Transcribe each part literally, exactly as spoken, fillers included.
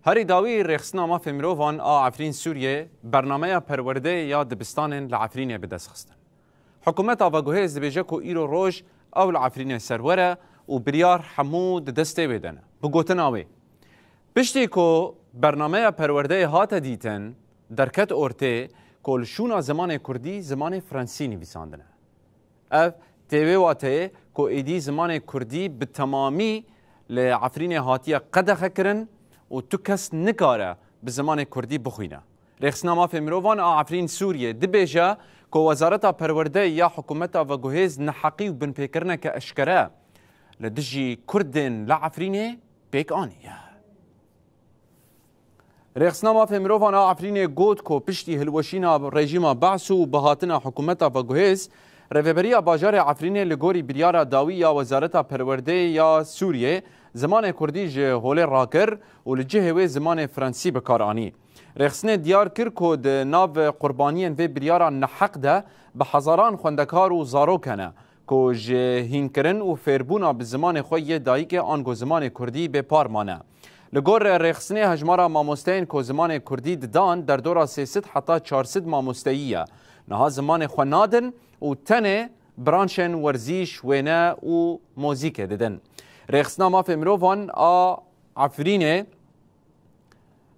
Herî dawî rêxistina mafê mirovan a Efrîn Sûriyê bernameya perwerdeyê ya dibistanên li Efrînê bi dest xistin. Hikûmeta veguhêz dibêje ku îro roj ew li Efrînê serwer e û biryar hemû di destê wê de ne. Bi gotina wê, piştî ku bernameya perwerdeyê hate dîtin, derket ortê ku li şûna zimanê kurdî zimanê frensî nivîsandine. Ev tê wê wateyê ku êdî zimanê kurdî bi temamî li Efrînê hatiye qedexekirin û tu kes nikare bi zimanê kurdî bixwîne. Rêxistina Mafê Mirovan a Efrîn Sûriyê dibêje ku Wezareta Perwerdeyê ya hikûmeta veguhêz neheqî û binpêkirineke eşkere li dijî Kurdên li Efrînê pêk aniye. Rêxistina Mafê Mirovan a Efrînê got ku piştî hilweşîna rejîma Be'sû û bihatina hikûmeta veguhêz, Rêveberiya Bajarê Efrînê li gorî biryara dawî ya Wezareta Perwerdeyê ya Sûriyê zimanê kurdî ji holê rakir û li cihê wê zimanê frensî bi kar anî. Rêxistinê diyar kir ku di nav qurbaniyên vê biryara neheq de bi hezaran xwendekar û zarok hene ku ji hînkirin û fêrbûna bi zimanê xwe yê dayikê ango zimanê kurdî bêpar mane. Li gor rêxistinê hejmara mamosteyên ku zimanê kurdî didan derdora sê sed heta çar sed mamosteyî ye. Niha zimanê xwe nadin û tenê branşên werzîş, wêne û mozîkê didin. Rêxistina Mafê Mirovan a Efrînê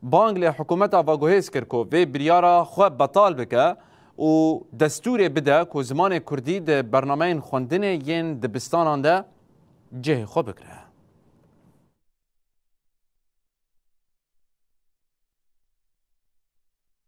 bang li hikûmeta veguhêz kir ku vê biryara xwe betal bike û destûrê bide ku zimanê kurdî di bernameyên xwendinê yên dibistanan de cihê xwe bigre.